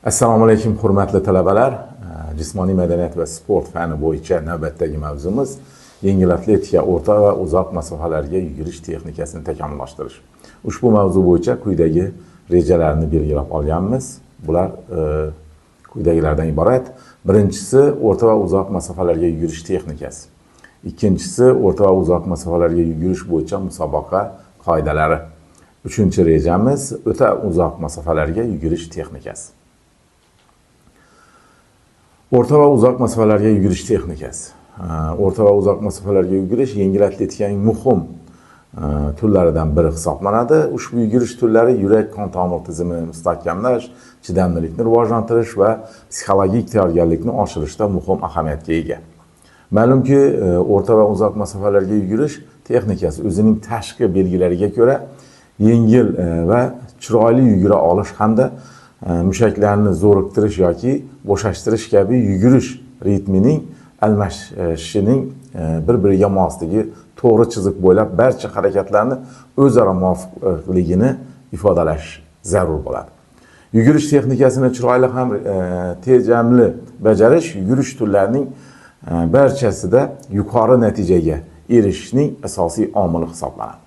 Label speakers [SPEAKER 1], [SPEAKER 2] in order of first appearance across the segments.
[SPEAKER 1] Assalomu alaykum, hurmatli talabalar. Jismoniy madaniyat va sport fani bo'yicha navbatdagi mavzumiz yengil atletika, o'rta va uzoq masofalarga yugurish texnikasini takomillashtirish. Ushbu mavzu bo'yicha quyidagi rejalarni belgilab olganmiz. Bular quyidagilardan iborat. Birinchisi, o'rta va uzoq masofalarga yugurish texnikasi. Ikkinchisi, o'rta va uzoq masofalarga yugurish bo'yicha musobaqa qoidalari. Uchinchi rejamiz, o'ta uzoq masofalarga yugurish texnikasi. O'rta va uzoq masofalarga yugurish texnikasi. O'rta va uzoq masofalarga yugurish yengil atletikaning muhim turlaridan biri hisoblanadi. Ushbu yugurish turlari yurak qon tomir tizimini mustahkamlash, chidamlilikni rivojlantirish va psixologik tayyorgarlikni oshirishda muhim ahamiyatga ega. Ma'lumki, o'rta va uzoq masofalarga yugurish texnikasi o'zining tashqi belgilariga ko'ra yengil va chiroyli yugura olish hamda mushaklarni zo'riqtirish yoki bo'shashtirish kabi yugurish ritmining almashishining bir biriga mosligi, to'g'ri chiziq bo'ylab barcha harakatlarni o'zaro muvofiqligini ifodalash zarur bo'ladi. Yugurish texnikasini chiroyli ham tejamli bajarish yugurish turlarining barchasida yuqori natijaga erishishning asosiy omili hisoblanadi.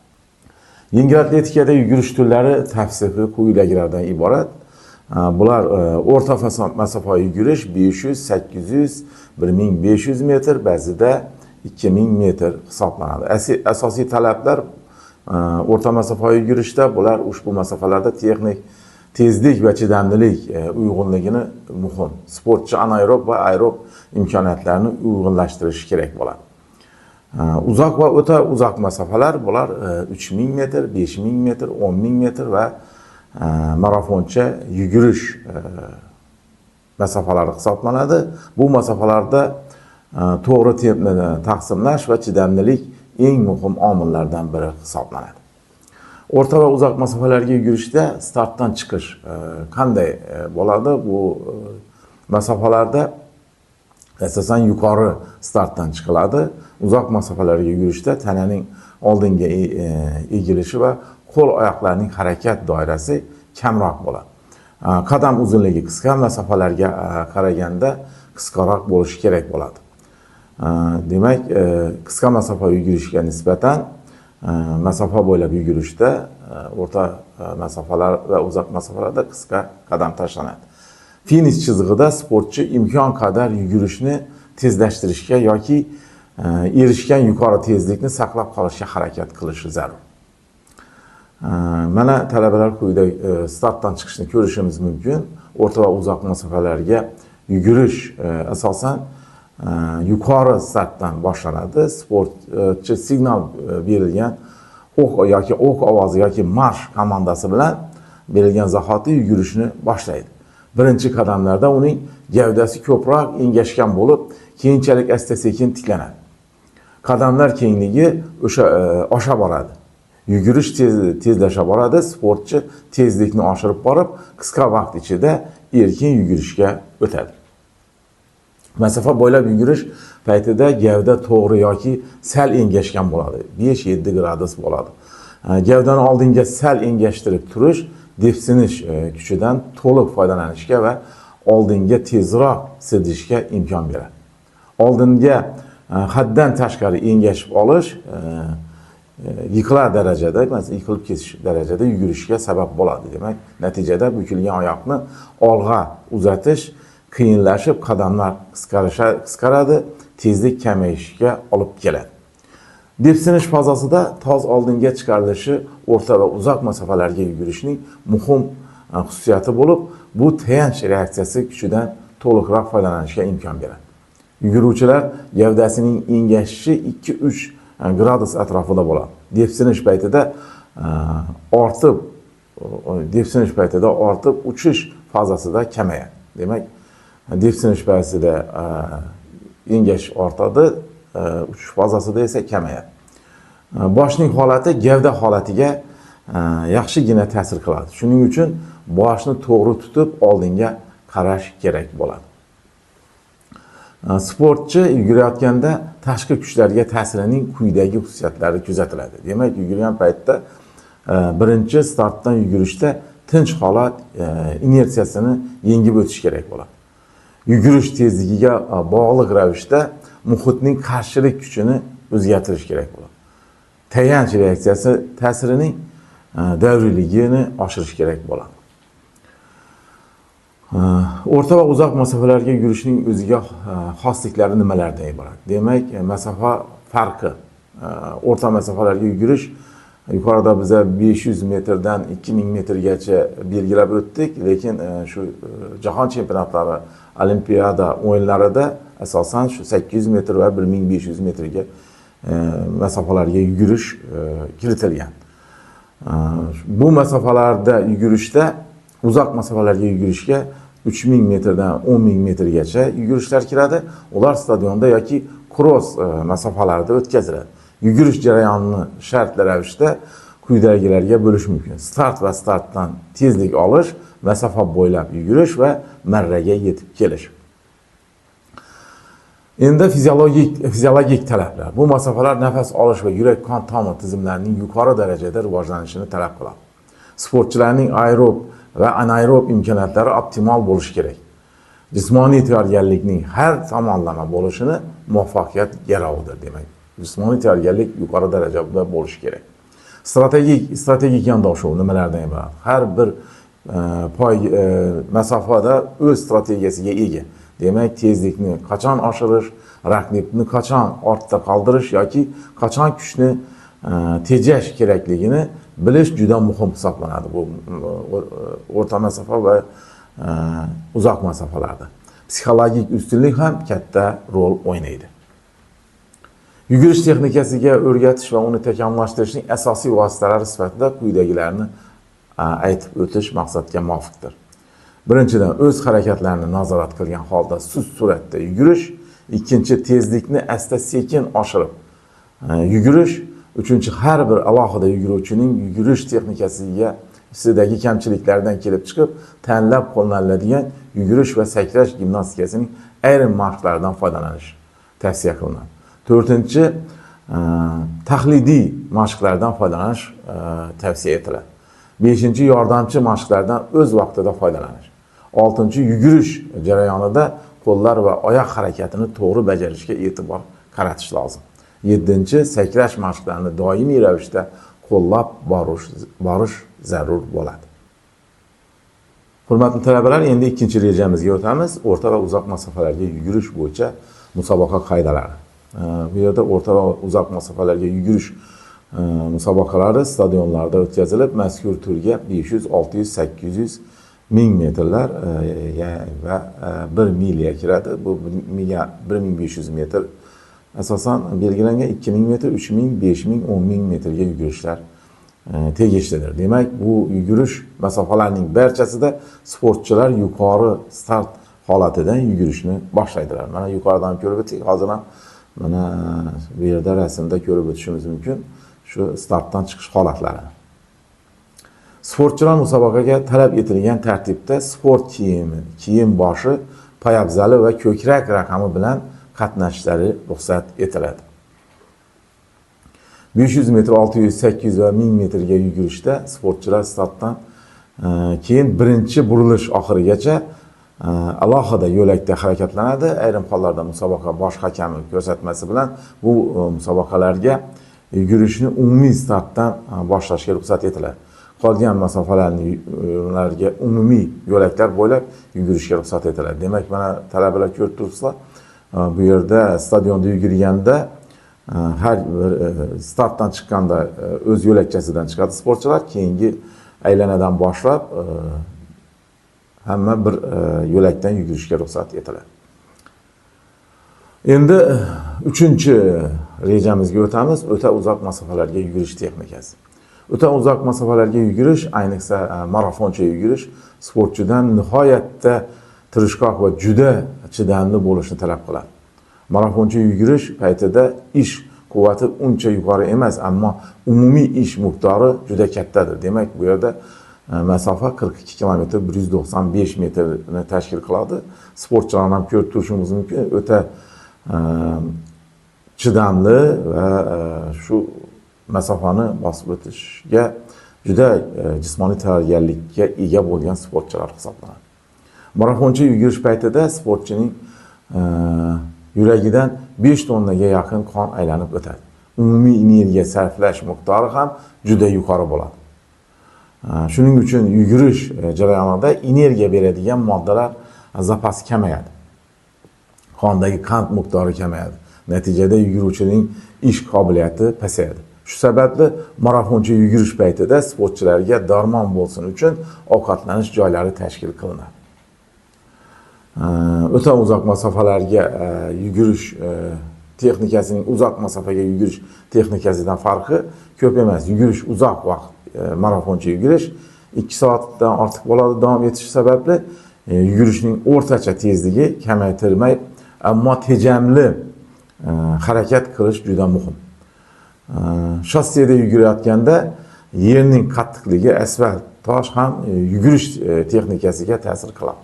[SPEAKER 1] Yengil atletikada yugurish turlari tavsifi quyidagilardan iborat. Bular o'rta masofa yugurish 500, 800, 1500 metr, ba'zida 2000 metr hisoblanadi. Asosiy talablar o'rta masofa yugurishda bular ushbu masofalarda texnik tezlik va chidamlilik uyg'unligini muhim. Sportchi anaerob va aerob imkoniyatlarini uyg'unlashtirishi kerak bo'ladi. Uzoq va o'ta uzoq masofalar bular 3000 metr, 5000 metr, 10 000 metr va marafoncha yugurish masofalari hisoblanadi. Bu masofalarda to'g'ri tempni taqsimlash va chidamlilik eng muhim omillardan biri hisoblanadi. O'rta va uzoq masofalarga yugurishda startdan chiqish qanday bo'ladi? Bu masofalarda asosan yuqori startdan chiqiladi. Uzoq masofalarga yugurishda tananing oldinga egilishi va qo'l oyoqlarning harakat doirasi kamroq bo'ladi. Qadam uzunligi qisqa masofalarga qaraganda qisqaroq bo'lishi kerak bo'ladi. Demak, qisqa masofa yugurishga nisbatan masofa bo'ylab yugurishda o'rta masofalar va uzoq masofalarda qisqa qadam tashlanadi. Finish chizig'ida sportchi imkon qadar yugurishni tezlashtirishga yoki erishgan yuqori tezlikni saqlab qolishga harakat qilishi zarur. Mana, talabalar, quyida startdan chiqishni ko'rishimiz mumkin. O'rta va uzoq masofalarga yugurish asosan yuqori startdan boshlanadi. Sportchi signal berilgan o'q yoki o'q ovozi yoki marsh komandasi bilan berilgan zahoti yugurishni boshlaydi. Birinchi qadamlarda uning gavdasi ko'proq engashgan bo'lib, keyinchalik asta sekin tiklanadi. Qadamlar kengligi o'sha osha boradi. Yugurish tezlasha boradi. Sportchi tezlikni oshirib borib, qisqa vaqt ichida erkin yugurishga o'tadi. Masofa bo'ylab yugurish paytida gavda to'g'ri yoki sal engashgan bo'ladi, 5-7 gradus bo'ladi. Gavdani oldinga sal engashtirib turish depsinish kuchidan to'liq foydalanishga va oldinga tezroq siljishga imkon beradi. Oldinga haddan tashqari engashib olish yiqilar darajada, masalan, yiqilib ketish darajada yugurishga sabab bo'ladi. Demak, natijada bukilgan oyoqni olg'a uzatish qiyinlashib, qadamlar qisqaradi, tezlik kamayishiga olib keladi. Depsinish fazasida toz oldinga chiqarilishi o'rta va uzoq masofalarga yugurishning muhim xususiyati bo'lib, bu tayanch reaksiyasi kuchidan to'liqroq foydalanishga imkon beradi. Yuguruvchilar gavdasining engashishi 2-3 gradus atrofida bo'ladi. Depsinish paytida ortib, uchish fazasida kamayadi. Demak, depsinish paytida engash ortadi, uchish fazasida esa kamayadi. Boshning holati gavda holatiga yaxshigina ta'sir qiladi. Shuning uchun boshni to'g'ri tutib, oldinga qarash kerak bo'ladi. Sportchi yugurayotganda tashqi kuchlarga ta'sirining quyidagi xususiyatlari kuzatiladi. Demak, yugurgan paytda birinchi startdan yugurishda tinch holat inersiyasini yengib o'tish kerak bo'ladi. Yugurish tezligiga bog'liq ravishda muhitning qarshilik kuchini o'zgartirish kerak bo'ladi. Tayanch reaksiyasi ta'sirining davriyligini oshirish kerak bo'ladi. O'rta va uzoq masofalarga yugurishning o'ziga xosliklari nimalardan iborat? Demak, masofa farqi. O'rta masofalarga yugurish yuqorida biza 500 metrdan 2000 metrgacha belgilab o'tdik, lekin shu jahon chempionatlari, olimpiada o'yinlarida asosan shu 800 metr va 1500 metrga masofalarga yugurish kiritilgan. Bu masofalarda yugurishda, uzoq masofalarga yugurishga 3000 metrdan 10 000 metrgacha yugurishlar kiradi. Ular stadionda yoki kross masofalarida o'tkaziladi. Yugurish jarayonini shartli ravishda quyidagilarga bo'lish mumkin: start va startdan tezlik olish, masofa bo'ylab yugurish va marraga yetib kelish. Endi fiziologik talablar. Bu masofalar nafas olish va yurak qon tomir tizimlarining yuqori darajada rivojlanishini talab qiladi. Sportchilarning aerob va anaerob imkoniyatlari optimal bo'lishi kerak. Jismoniy tayyorgarlikning har tomonlama bo'lishini muvaffaqiyat garovidir. Demak, jismoniy tayyorgarlik yuqori darajada bo'lishi kerak. Strategik yondashuv nimalardan iborat? Har bir poy masofada o'z strategiyasiga ega. Demak, tezlikni qachon oshirish, raqibni qachon ortda qoldirish yoki qachon kuchni tejash kerakligini bilish juda muhim hisoblanadi bu o'rta masofa va uzoq masofalarda. Psixologik ustunlik ham katta rol o'ynaydi. Yugurish texnikasiga o'rgatish va uni takomillashtirishning asosiy vositalari sifatida quyidagilarni aytib o'tish maqsadga muvofiqdir. Birinchidan, o'z harakatlarini nazorat qilgan holda sust suratda yugurish. Ikkinchi, tezlikni asta sekin oshirib yugurish. Uchinchi, har bir alohida yuguruvchining yugurish texnikasiga sidagi kamchiliklardan kelib chiqib tanlab qo'llaniladigan yugurish va sakrash gimnastikasining ayrim mashqlaridan foydalanish tavsiya qilinadi. To'rtinchi, taqlidiy mashqlardan foydalanish tavsiya etiladi. Beshinchi, yordamchi mashqlardan o'z vaqtida foydalanish. Oltinchi, yugurish jarayonida qo'llar va oyoq harakatini to'g'ri bajarishga e'tibor qaratish lozim. Yettinchi, sakrash mashqlarini doimiy ravishda qo'llab borish zarur bo'ladi. Hurmatli talabalar, endi ikkinchi rejamizga o'tamiz: o'rta va uzoq masofalarga yugurish bo'yicha musobaqa qoidalari. Bu yerda o'rta va uzoq masofalarga yugurish musobaqalari stadionlarda o'tkazilib, mazkur turga 500, 600, 800, 1000 metrlar va 1 milya kiradi. Bu milya 1500 metr asosan belgilangan. 2000 metr, 3000, 5000, 10 000 metrga yugurishlar tegishlidir. Demak, bu yugurish masofalarning barchasida sportchilar yuqori start holatidan yugurishni boshlaydilar. Mana, yuqoridan ko'rib o'tdik, hozir ham mana bu yerda rasmda ko'rib o'tishimiz mumkin shu startdan chiqish holatlarini. Sportchilar musobaqaga talab etilgan tartibda sport kiyimi, kiyim boshi, poyabzali va ko'krak raqami bilan qatnashishlari ruxsat etiladi. 500 metr, 600, 800 va 1000 metrga yugurishda sportchilar startdan keyin birinchi burilish oxirigacha alohida yo'lakda harakatlanadi. Ayrim hollarda musobaqa bosh hakami ko'rsatmasi bilan bu musobaqalarga yugurishni umumiy startdan boshlashga ruxsat etiladi. Qolgan masofalarga umumiy yo'laklar bo'ylab yugurishga ruxsat etiladi. Demak, mana, talabalar, ko'rib turibsizlar, bu yerda stadionda yugurganda har bir startdan chiqqanda o'z yo'lakchasidan chiqadi sportchilar. Keyingi aylanadan boshlab hamma bir yo'lakdan yugurishga ruxsat etiladi. Endi uchinchi rejamizga o'tamiz: o'ta uzoq masofalarga yugurish texnikasi. O'ta uzoq masofalarga yugurish, ayniqsa marafoncha yugurish sportchidan nihoyatda tirishqoq va juda chidamli bo'lishni talab qiladi. Marafoncha yugurish paytida ish quvvati uncha yuqori emas, ammo umumiy ish miqdori juda kattadir. Demak, bu yerda masofa 42 kilometr 195 metrni tashkil qiladi. Sportchilarni ham ko'rib turishimiz mumkin, o'ta chidamli va shu masofani bosib o'tishga Juda jismoniy tayyorgarlikka ega bo'lgan sportchilar hisoblanadi. Marafonchi yugurish paytida sportchining yuragidan 5 tonnaga yaqin qon aylanib o'tadi. Umumiy energiya sarflash miqdori ham juda yuqori bo'ladi. Shuning uchun yugurish jarayonida energiya beradigan moddalar zapasi kamayadi. Qondagi qand miqdori kamayadi. Natijada yuguruvchining ish qobiliyati pasayadi. Shu sababli marafonchi yugurish paytida sportchilarga darmon bo'lsin uchun ovqatlanish joylari tashkil qilinadi. O'ta uzoq masofalarga yugurish texnikasining uzoq masofaga yugurish texnikasidan farqi ko'p emas. Yugurish uzoq vaqt, marafonchi yugurish 2 soatdan ortiq bo'ladi davom etishi sababli yugurishning o'rtacha tezligi kamaytirmay, ammo tejamli harakat qilish juda muhim. Shosseda yugurayotganda yerning qattiqligi, asfalt, tosh ham yugurish texnikasiga ta'sir qiladi.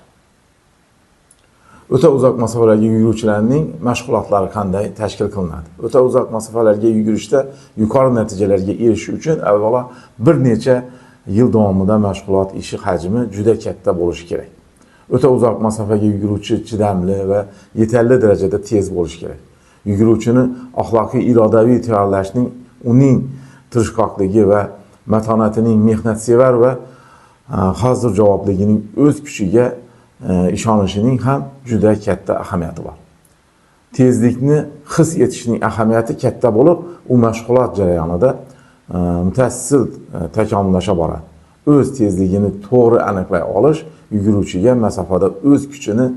[SPEAKER 1] O'ta uzoq masofalarga yuguruvchilarning mashg'ulotlari qanday tashkil qilinadi? O'ta uzoq masofalarga yugurishda yuqori natijalarga erishish uchun avvalo bir necha yil davomida mashg'ulot ishi hajmi juda katta bo'lishi kerak. O'ta uzoq masofaga yuguruvchi chidamli va yetarli darajada tez bo'lishi kerak. Yuguruvchini axloqiy irodaviy tayyorlashning uning tirishqoqligi va matonatining, mehnatsevar va hozir javobligining, o'z kuchiga ishonishining ham juda katta ahamiyati bor. Tezlikni his etishning ahamiyati katta bo'lib, u mashg'ulot jarayonida mutassil takomillasha boradi. O'z tezligini to'g'ri aniqlay olish yuguruvchiga masofada o'z kuchini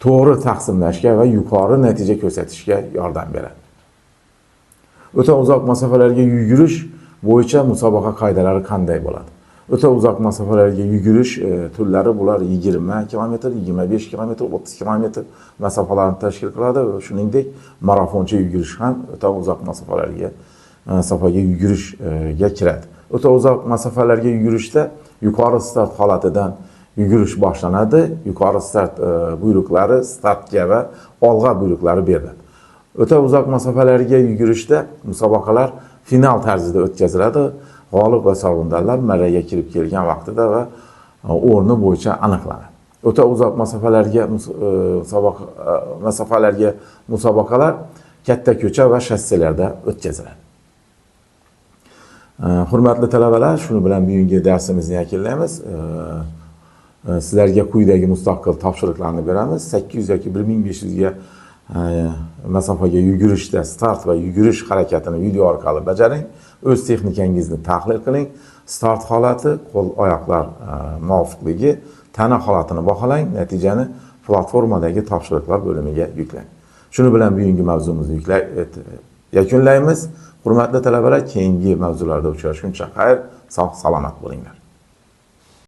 [SPEAKER 1] to'g'ri taqsimlashga va yuqori natija ko'rsatishga yordam beradi. O'ta uzoq masofalarga yugurish bo'yicha musobaqa qoidalari qanday bo'ladi? O'ta uzoq masofalarga yugurish turlari bular 20 kilometr, 25 kilometr, 30 kilometr masofalarni tashkil qiladi va shuningdek marafoncha yugurish ham o'ta uzoq masofaga yugurishga kiradi. O'ta uzoq masofalarga yugurishda yuqori start holatidan yugurish boshlanadi. Yuqori start buyruqlari startga va olg'a buyruqlari beriladi. O'ta uzoq masofalarga yugurishda musobaqalar final tarzida o'tkaziladi. G'olib va sovrindorlar marraga kirib kelgan vaqtida va o'rni bo'yicha aniqlanadi. O'ta uzoq masofalarga musobaqalar katta ko'cha va shosselarda o'tkaziladi. Hurmatli talabalar, shuni bilan bugungi darsimizni yakunlaymiz. Sizlarga quyidagi mustaqil topshiriqlarni beramiz. 800 yoki 1500 ga masofaga yugurishda start va yugurish harakatini video orqali bajaring. O'z texnikangizni tahlil qiling. Start holati, qo'l oyoqlar muvofiqligi, tana holatini baholang. Natijani platformadagi topshiriqlar bo'limiga yuklang. Shuni bilan bugungi mavzumizni yakunlaymiz. Hurmatli talabalar, keyingi mavzularda uchrashguncha xayr, sog' salomat bo'linglar.